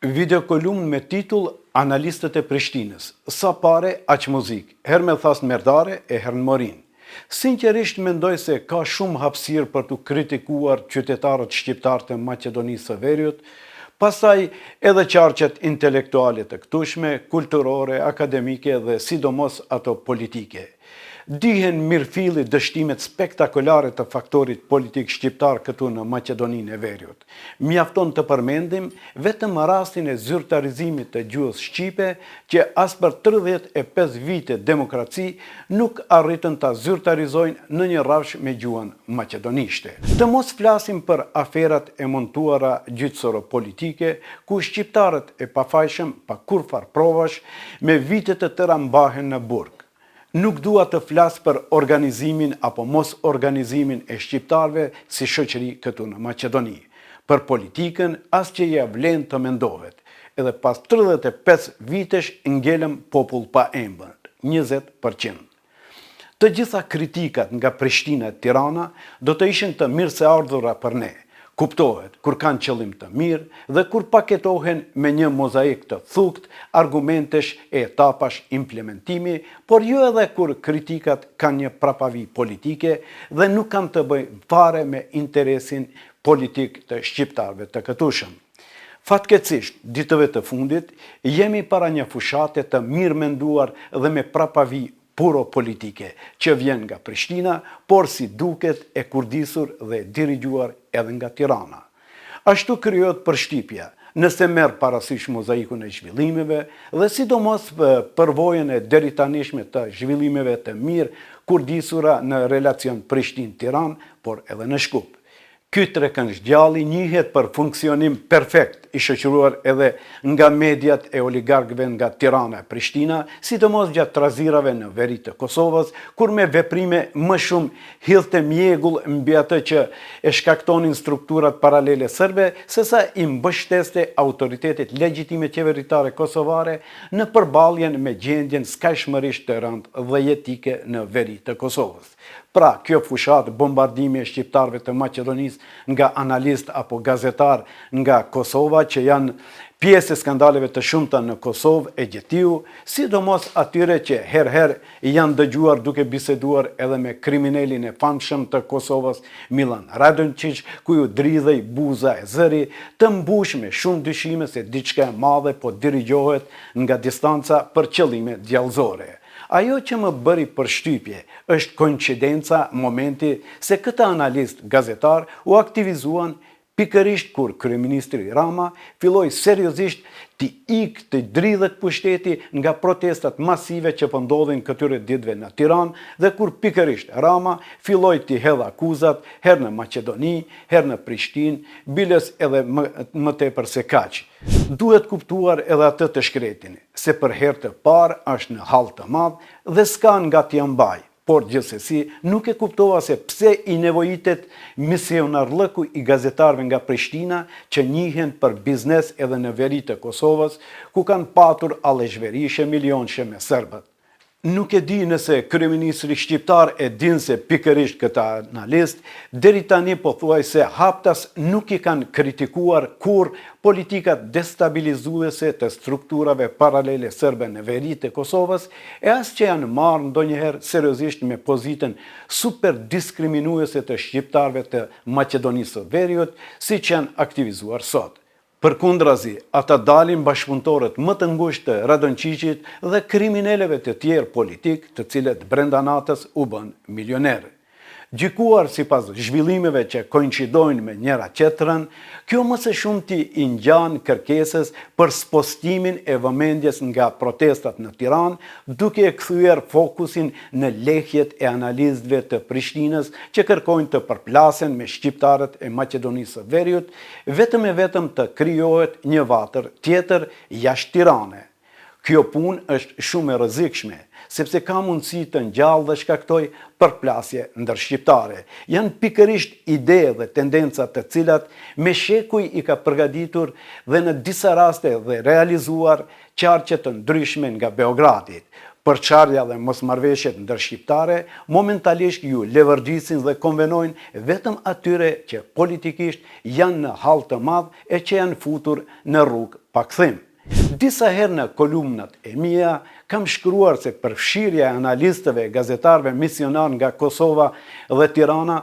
Videokolumnë me titull Analistët e Prishtinës, sa pare aq muzikë, herë me thasë në Merdare e herë në Morinë. Sinqerisht mendoj se ka shumë hapësirë për t'u kritikuar qytetarët shqiptarë të Maqedonisë së Veriut, pastaj edhe qarqet intelektuale të këtushme, kulturore, akademike dhe sidomos ato politike. Dihen mirëfilli dështimet spektakolare të faktorit politik shqiptar këtu në Maqedoninë e Veriut. Mjafton të përmendim vetëm rastin e zyrtarizimit të gjuhës shqipe që as për 35 vite demokraci nuk arritën ta zyrtarizojnë në një rrafsh me gjuhën maqedonishte. Të mos flasim për aferat e montuara gjyqësoro-politike ku shqiptarët e pafajshëm pa kurrfarë provash me vite të tëra mbahen në burg. Nuk dua të flas për organizimin apo mosorganizimin e shqiptarëve si shoqëri këtu në Maqedoni. Për politikën as që ia vlen të mendohet. Edhe pas 35 vitesh ngelëm popull pa emër, 20%. Të gjitha kritikat nga Prishtina e Tirana do të ishin të mirëseardhura për ne, kuptohet, kur kanë qëllim të mirë dhe kur paketohen me një mozaik të thuktë argumentesh e etapash implementimi, por jo edhe kur kritikat kanë një prapavijë politike dhe nuk kanë të bëjnë fare me interesin politik të shqiptarëve të këtushëm. Fatkeqësisht, ditëve të fundit, jemi para një fushate të mirëmenduar dhe me prapavijë puro politike, që vjen nga Prishtina, por si duket e kurdisur dhe e dirigjuar edhe nga Tirana. Ashtu krijohet përshtypja, nëse merr parasysh mozaikun e zhvillimeve dhe sidomos përvojën e deritanishme të zhvillimeve të mirëkurdisura në relacion Prishtinë-Tiranë, por edhe në Shkup. Ky trekëndësh djalli njihet për funksionim perfekt, i shoqëruar edhe nga mediat e oligarkëve nga Tirana e Prishtina, sidomos gjatë trazirave në veri të Kosovës, kur me veprime më shumë hidhte mjegull mbi atë që e shkaktonin strukturat paralele serbe, sesa i mbështeste autoritetet legjitime qeveritare kosovare në përballjen me gjendjen skajshmërisht të rëndë dhe jetike në veri të Kosovës. Pra, kjo fushatë bombardimi e shqiptarëve të Maqedonisë nga analistë apo gazetarë nga Kosova që janë pjesë e skandaleve të shumta në Kosovë e gjetiu, sidomos atyre që herë-herë janë dëgjuar duke biseduar edhe me kriminelin e famshëm të Kosovës, Millan Radonçiq, ku ju dridhej buza e zëri, të mbush me shumë dyshime se diçka e madhe po dirigjohet nga distanca për qëllime djallëzore. Ajo që më bëri përshtypje është koincidenca, momenti se këta analistë gazetarë u aktivizuan pikërisht kur kryeministri Rama filloi seriozisht t'i ikë t'i dridhet pushteti nga protestat masive që po ndodhin këtyre ditëve në Tiranë dhe kur pikërisht Rama filloi t'i hedhë akuzat herë në Maqedoni, herë në Prishtinë, biles edhe më, më tepër se kaq. Duhet kuptuar edhe atë të shkretin, se për herë të parë është në hall të madh dhe s'ka nga t'ia mbajë, por gjithsesi nuk e kuptova se pse i nevojitet misionarllëku i gazetarëve nga Prishtina që njihen për biznes edhe në veri të Kosovës, ku kanë patur alleshverishe milionëshe me serbët. Nuk e di nëse kryeministri shqiptar e din se pikërisht këta analistë, deri tani pothuajse haptas nuk i kanë kritikuar kurrë politikat destabilizuese të strukturave paralele serbe në veri të Kosovës e as që janë marrë ndonjëherë seriozisht me pozitën super diskriminuese të shqiptarëve të Maqedonisë së Veriut, siç janë aktivizuar sot. Përkundrazi, ata dalin bashkëpunëtorët më të ngushtë të Radonçiqit dhe kriminelëve të tjerë politikë, të cilët brenda natës u bënë milionerë. Gjykuar sipas zhvillimeve që koinçidojnë me njëra-tjetrën, kjo më së shumti i ngjan kërkesës për spostimin e vëmendjes nga protestat në Tiranë, duke e kthyer fokusin në lehjet e analistëve të Prishtinës që kërkojnë të përplasen me shqiptarët e Maqedonisë së Veriut, Vetëm e vetëm të krijohet një vatër tjetër jashtë Tirane. Kjo punë është shumë e rrezikshme, sepse ka mundësi të ngjallë dhe shkaktojë përplasje ndërshqiptare. Janë pikërisht ide dhe tendenca të cilat me shekuj i ka përgatitur dhe në disa raste dhe realizuar qarqe të ndryshme nga Beogradi. Përçarja dhe mosmarrëveshjet ndërshqiptare momentalisht ju leverdisin dhe konvenojnë vetëm atyre që politikisht janë në hall të madh e që janë futur në rrugë pa kthim. Disa herë në kolumnat e mia kam shkruar se përfshirja e analistëve e gazetarëve misionarë nga Kosova dhe Tirana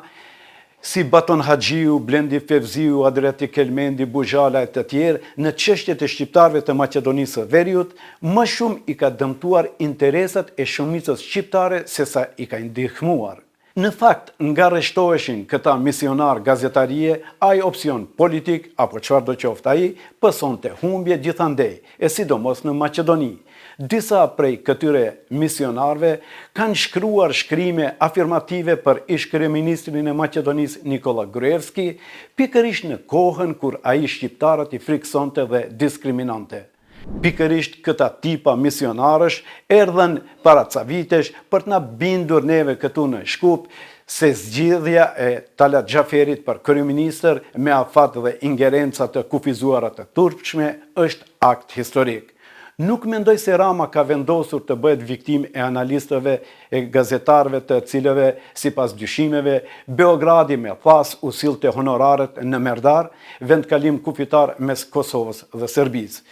si Baton Haxhiu, Blendi Fevziu, Adriatik Kelmendi, Buzhala e të tjerë, në çështjet e shqiptarëve të Maqedonisë së Veriut, më shumë i ka dëmtuar interesat e shumicës shqiptare sesa i ka ndihmuar. Në fakt, nga rreshtoheshin këta misionarë gazetarie, ai opsion politik, apo çfarëdo qoftë ai, pësonte humbje gjithandej, e sidomos në Maqedoni. Disa prej këtyre misionarëve kanë shkruar shkrime afirmative për ish-kryeministrin e Maqedonisë Nikolla Gruevski, pikërisht në kohën kur ai shqiptarët i frikësonte dhe diskriminonte. Pikërisht këta tipa misionarësh erdhën para ca vitesh për të na bindur neve këtu në Shkup se zgjidhja e Talat Xhaferit për kryeministër me afat dhe ingerenca të kufizuara të turpshme është akt historik. Nuk mendoj se Rama ka vendosur të bëhet viktimë e analistëve e gazetarëve të cilëve, sipas dyshimeve, Beogradi me thasë u sillte honoraret në Merdar, vendkalim kufitar mes Kosovës dhe Serbisë.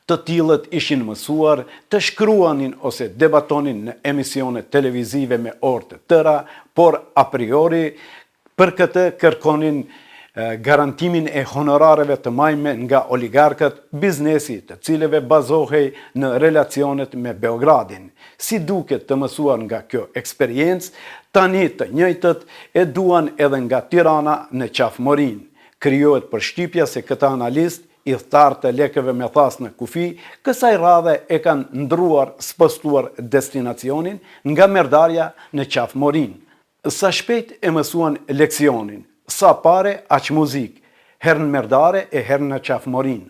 Të tillët ishin mësuar të shkruanin ose debatonin në emisione televizive me orë të tëra, por a priori Për këtë kërkonin garantimin e honorareve të majme nga oligarkët, biznesi i të cilëve bazohej në relacionet me Beogradin. Si duket të mësuar nga kjo eksperiencë, tani të njëjtët e duan edhe nga Tirana në Qafë Morinë. Krijohet përshtypja se këta analistë, ithtarë të lekëve me thasë në kufi, kësaj radhe e kanë ndrruar, spostuar destinacionin nga Merdarja në Qafë Morinë. Sa shpejt e mësuan leksionin, sa pare aq muzikë, herë në Merdare e herë në Qafë Morinë.